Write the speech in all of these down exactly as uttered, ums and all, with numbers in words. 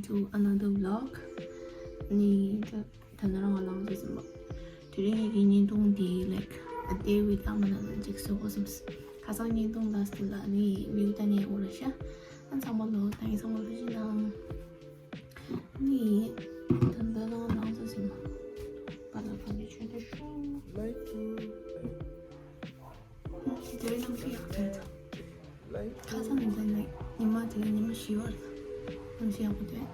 to another vlog. ནི་ད་ད་ནི་རང་ལ་ལངས་སོང་ཟིན་པ། དེ་རིང་ངེད་ཀྱི་བརྙན་ཐུང་འདི་like a day with Amalak ལ་འཇིགས་སོ་གོ་སོམས། ཁ་སང་བརྙན་ཐུང་last ལ་ནི་view ད་ནི་འོ་ལ་ཤ། ཨ་ཚང་མ་ལོ་ད་ངེད་ཚང་མ་ལོ་ཅི་ནང་། ནི་ད་ད་ལོ་ལངས་སོང་ཟིན་པ། པ་ལ་ག་ནི་ཆོས་དེ་ཤོ། དེ་རིང་གནམ་གཤིས་ཡག་པོ་འདུག་ཁ་སང་ནས་ད་ནི་ཉི་མ་དེ་ཉི་མ་བཞི་བར་གནམ་གཤིས་ཡག་པོ་འདུག་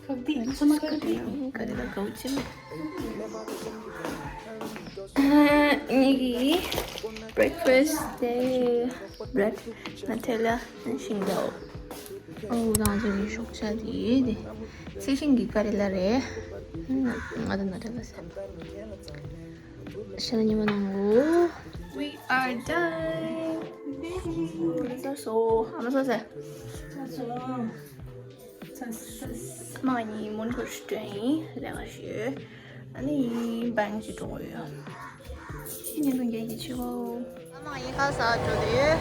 ཁབ་དེ་ཚང་མ་ཁབ་དེ་ག་རེ་ལ་གའུ་ཅི་མེད། ངེད་ཀྱི་breakfast དེ་bread Nutella ཤིང་ཏོག་ཨོ་རང་ཚོ་གི་ཤོག་བྱ་དེ་དེ་ཚེ་ཤིང་གི་ཀ་རེ་ལ་རེད། ང་དང་ན་རེ་ལ་ཟེར། ཤ་ཉི་མ་ནང་ལོ། We are done. ཨ་མ་ཟ་སོ། ཨ་མ་ཟ་ཟེར། ཟ་སོ། ཟ་ཟ། མ་ནི་མོན་གྷོ་སྤྲད་ཡིན་ལས་ཀ་ཞུ། ཨ་ནི་bank ཅིག་འགྲོ་དགོས་ཡོད། ཁྱི་ཉིན་དུ་རྒྱལ་གྱི་ཆེ་བོ། ཨ་མ་ཡིན་ཁ་ས་འགྲོ་དུས།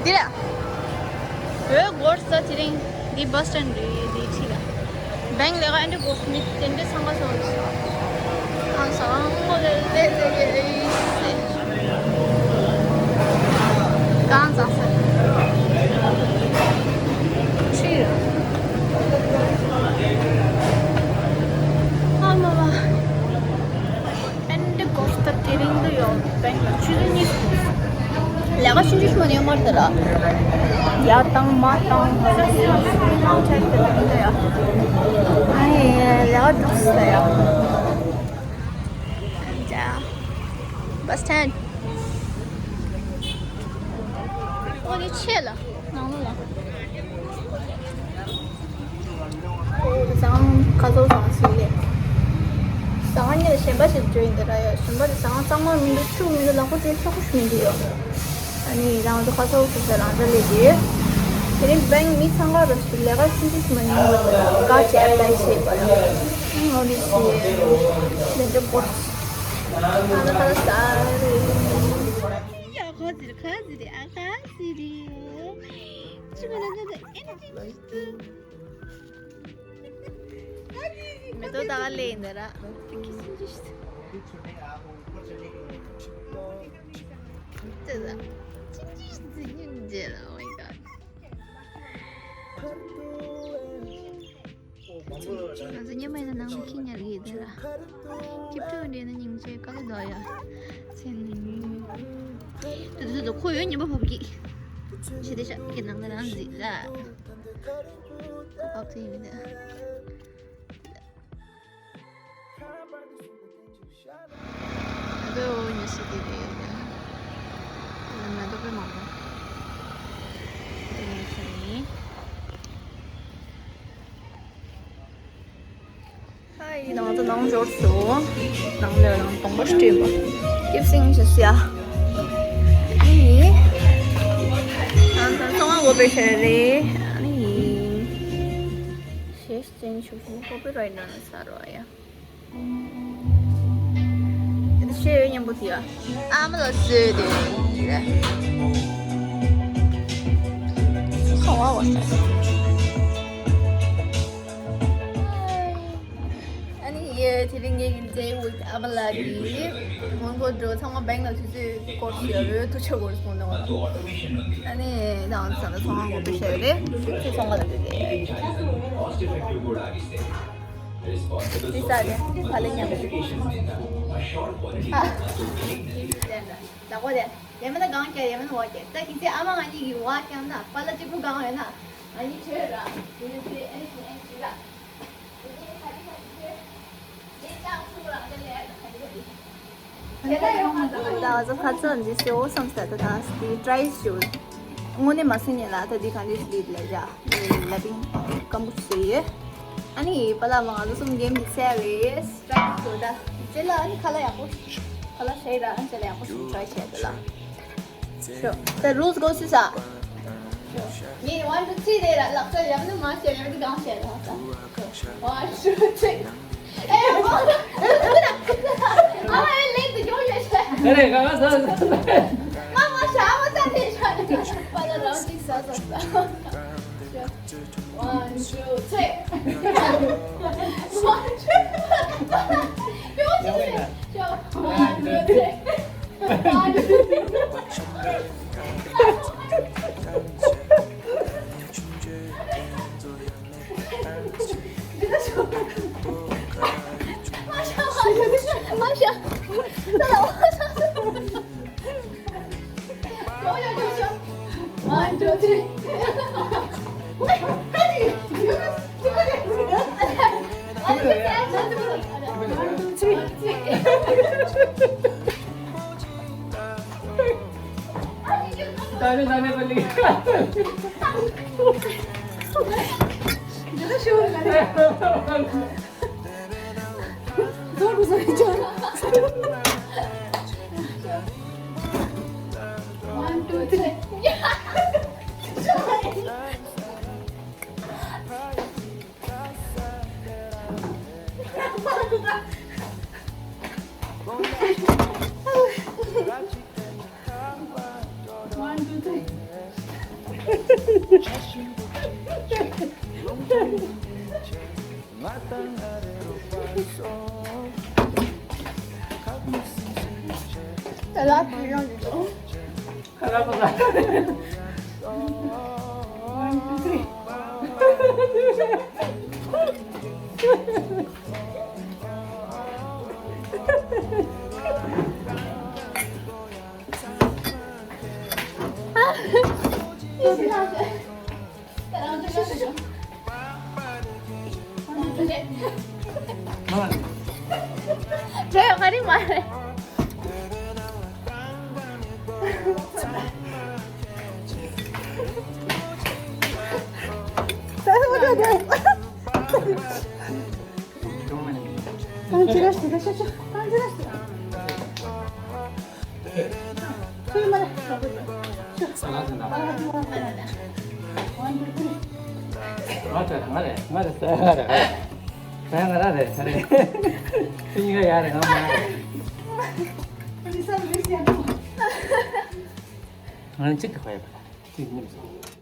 འདི་ར། འོས་སྒོར་ས་དེ་རིང་འདི་bus stand རེད་འདི་ཁྲིད་ལ། bank ལས་ཀ་ཨེ་འདྲ་དགོས་མི་དེ་འདྲ་ཚང་མ་སོང་ཟ། ཨང་སང་ངོ་ལེ་ལེ་ལེ་ལེ་ལེ། གང་ཟ་ས། ཁྲིད། ཨ་མ་མ། ཨེ་འདྲ་དགོས་ས་དེ་རིང་དུ་ཡོད། bank ལ་ཆུ་ཚོད་གཉིས་སུ། ལས་ཀ་ཆུང་ཆུང་ཞིག་མ་ནས་མར་དེ་ལ། ཡར་བཏང་མར་བཏང་། ལས་ཀ་འགྲོ་ས་ཡ། ཇ། bus stand། ཨོ་ནི་ཆེ་ལ། ནང་ལོགས་ལ། ཨོ་དེ་སང་ཁ་སོ་སང་སི་ལེ། སང་ཉིན་གཞན་པ་ཞིག་འཇོག་ཡིན་དེ་ར་ཡ། གཞན་པ་དེ་སང་གཙང་མ་མི་འདུག་ཆུ་མི་འདུག་ལག་པ་དེ་ཤོག་ཤོག་མི་འདུག་ཡོད། ཨ་ནི་རང་ཚོ་ཁ་སོ་སོ་སོ་རང་འདྲ་ལས་དེ། དེ་རིང་bank མི་ཚང་ཁ་རོ་ཞིག་ལས་ཀ་ཆུང་ཆུང་ཞིག་མ་ཡིན་པ་དགའ་ཆེ་apply བྱེད་པ་ལ། ཨོ་ནི་ཞིག་ལས་འདྲ་པོ། ཨ་ན་ཁ་ལ་ས་རེ། ཡ་ཁ་ཟི་རེ་ཁ་ཟི་རེ་ཨ་ཁ་ཟི་རེ། ཆུ་མ་ན་ན་ན་ཨེ་ན་ཅི་མི་ཏོ་ད་ག་ལེ་ཡིན་ད་ར། ཏི་ཁི་སིན་ཇི་ཤི། ཏི་ད། སིན་ཇི་ཤི་ཉིན་ཇེ་ལ། Oh my god. ང་ཚོ་ཉི་མ་ཡིན་ན་ནང་ལ་ཁྱི་ཉར་གི་ཡོད་དེ་ར། སྐྱིད་སྡུག་འདྲེས་ན་སྙིང་རྗེ་ཀ་ལ་དོ་ཡ། ཚེ་ནི་ཉུལ། དུ་དུ་དུ་ཁོ་ཡོད་ཉི་མ་བབ་གི། ཞི་བདེ་ཤག་གི་ནང་ལ་རང་གཟིགས་ར། ད་བབ་ཚེ་ཡིན་མི་འདུག་ཨ་བེ་འོ་ཉི་ཤུ་དེ་རེད། ང་ཏོ་པེ་མང་པོ། དེ་ནས་ཚེ་ནི། ཧའི། ནང་དུ་ནང་འབྱོར་སོང་། ནང་ལ་རང་དང་པོ་སྤྲད་པ། ཀིབ་སིང་ཞུ་སི་ཡ། ནི། ནང་དུ་སོང་བ་དགོས་པའི་ཤེས་རེད། ནི། ཤེས་ཅན་ཆུ་ཤིང་ཀོ་པི་རའེ་ཊི་ནང་ས་རོ་ཡ། དེ་ཤེས་ཡོད་སྙམ་པོ་དེ་ཡ། ཨ་མ་ལ་བཟོས་ཏེ། ཁ་བ་བ་ས། ཨ་ནི་ཡེ་དེ་རིང་ངེད་ཀྱི་day with ཨ་མ་ལགས་ཀྱིས་མོན་གྷོ་འགྲོ། ཚང་མ་bank ལ་དུས་ཚོད་སྐོར་ཞིག་ཡོད་རེད། ཐུགས་ཆེ་སྐོར་སོང་ནོ། ཨ་ནི་ནང་ཚང་མ་ཚང་མ་གོ་བ་ཤེས་རེད། ཚེ་ཚང་མ་ལ་འདུག་གི། དེ་ས་རེད་ཕ་ལེ་ཉམས། ཨ། ལག་པ་དེ། ཡ་མེད་ན་གང་བཀྱག་ཡ་མེད་ན་བ་བཀྱག་ད་ཁྱེད་ཚེ་ཨ་མ་ང་གཉིས་ཀྱིས་བ་བཀྱག་ན་པ་ལ་གཅིག་པུ་གང་ཡོད་ན། ང་གཉིས་བྲོས་ར། དེ་ནས་དེ་ཨེ་ནས་དེ་ཨེ་ནས་བྲིས་ར། དེ་ནས་ཁ་ཅིག་ཁ་ཅིག་ཁྱེད། དེ་ལྕགས་ཚུགས་རང་དེ་ལས་ཁ་ཅིག་ཁ་ཅིག་ད་ང་ཚོ་ཁ་ཚོན་འདི་སེའོ་བསམ་སྟེ་ད་ད་དེ་try ཞུ། དངོས་གནས་མ་སྲིད་ནས་ལ་ད་འདི་གང་འདྲ་ཞིག་ལས་ལ་ཡ། ལ་པིང་སྐམ་པོ་ཞིག་ཡོད། ཨ་ནི་པ་ལགས་མ་ང་ཚོ་གསུམ་གེམ་འདི་ཚད་རེད། try ཞུ་ད། ཅེ་ལ་ཨ་ནི་ཁ་ལག་ཡག་པོ། ཁ་ལག་ཤེས་ར་ཨ་ནི་ཅེ་ལ་ཡག་པོ་ཞིག་try བྱས་ད་ལ། ཞུ། ད་rules go ཞུ་ས། ཞུ། ངས་one two three དེ་ར་ལག་ས་ཡག་ནི་མ་བྱས་ཡག་ནི་གང་བྱས་ད་ས། ཞུ། one two three ཨེ་མ། ཨ་མ་ཨེ་ལེགས་དུ་འཇོག་ཡོད་ཤག་ཨ་རེ་ག་ག་ས། མ་ པ་ལ་རང་གཅིག་ཟ་ཟ་ཟ། One, two, three. One, two, three. One, two, three. One, two, three. One, two, three. One, two, three. One, two, three. འགྲོ་ཡོང་ང་རིག་མ་རེད། ང་རང་གཅིག་གི་ཁ་ཡོད་པ་དང་གཅིག་ཉིམ་སོང་།